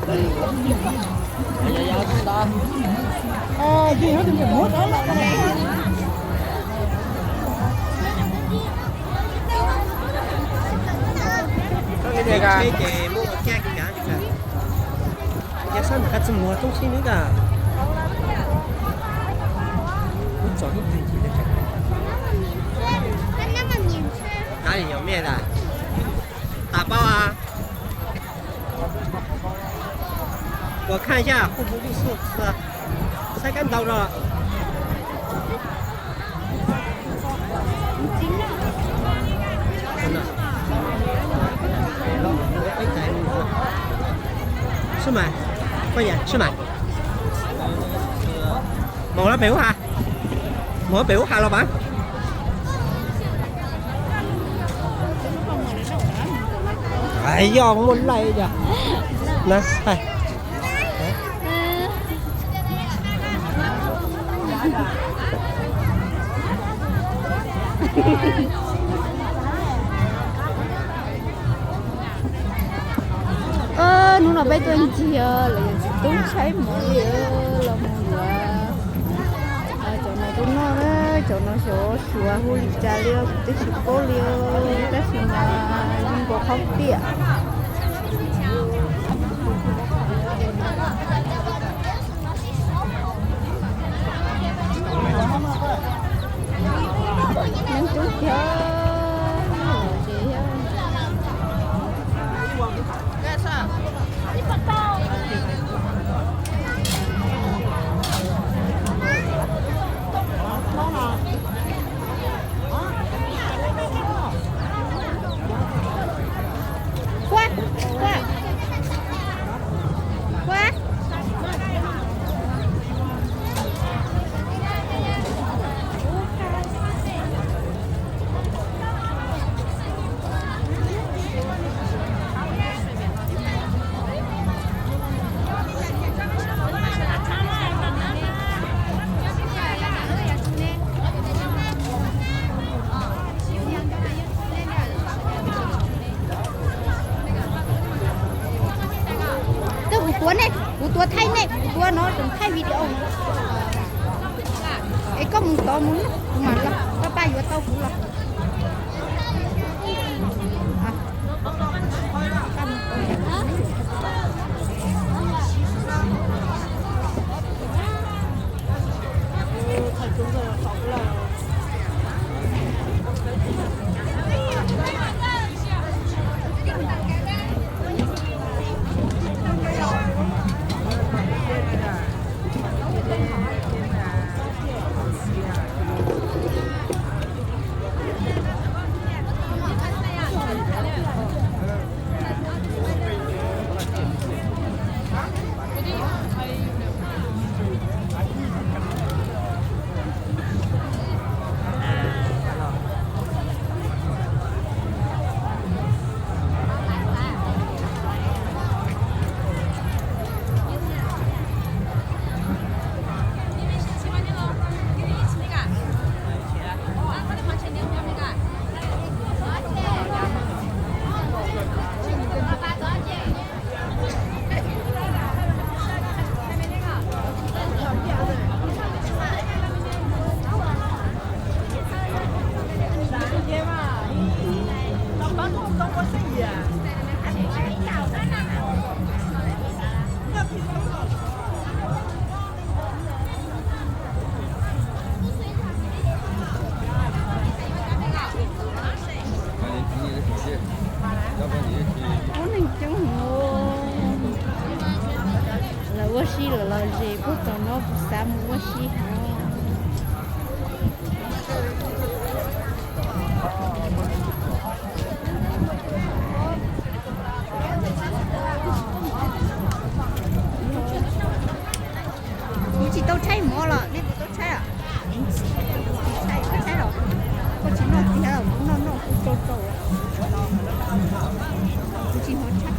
Ces muaj ua kiag kiag, ces sab nws qab txi muag toob sib nib tas. Lub txom ib teg ntsis. Cá gì nhiều mẹ ta? Tà bao à? Của Kha Gia khu vực du lịch xưa. Sai cán đầu rồi. Sub mãi. Quay nhà, sub mãi. Màu nó béo hả? Màu nó béo hả lo bán? Ai, yog muaj laij yog. Na, hai. Hnub no peb tuaj ncig lawv yog txiv tub tshaib mov li los mus yuav cov no tuaj noj na. Cov no xyov suav hu li cas li kuv twb tsis paub li, tab sis mas zoo nkaus qhob piam. Neeg coob tiag. Twb kuv tuav nej, kuv tuav thaij nej, kuv tuav no tseem thaij video. Es koj mus tod mus, kuv mam los, koj pab yuav tau kuv los. Ub, neeg coob heev. Lawv ua si lawm los zem puag tom no, kuv xav mus ua si heev. Kuv tsis tau tshaib mov los nej puas tau tshaib? Koj tshaib los koj tsis noj tiag, kuv noj noj kuv tsau tsau. Kuv tsis hnov tshaib.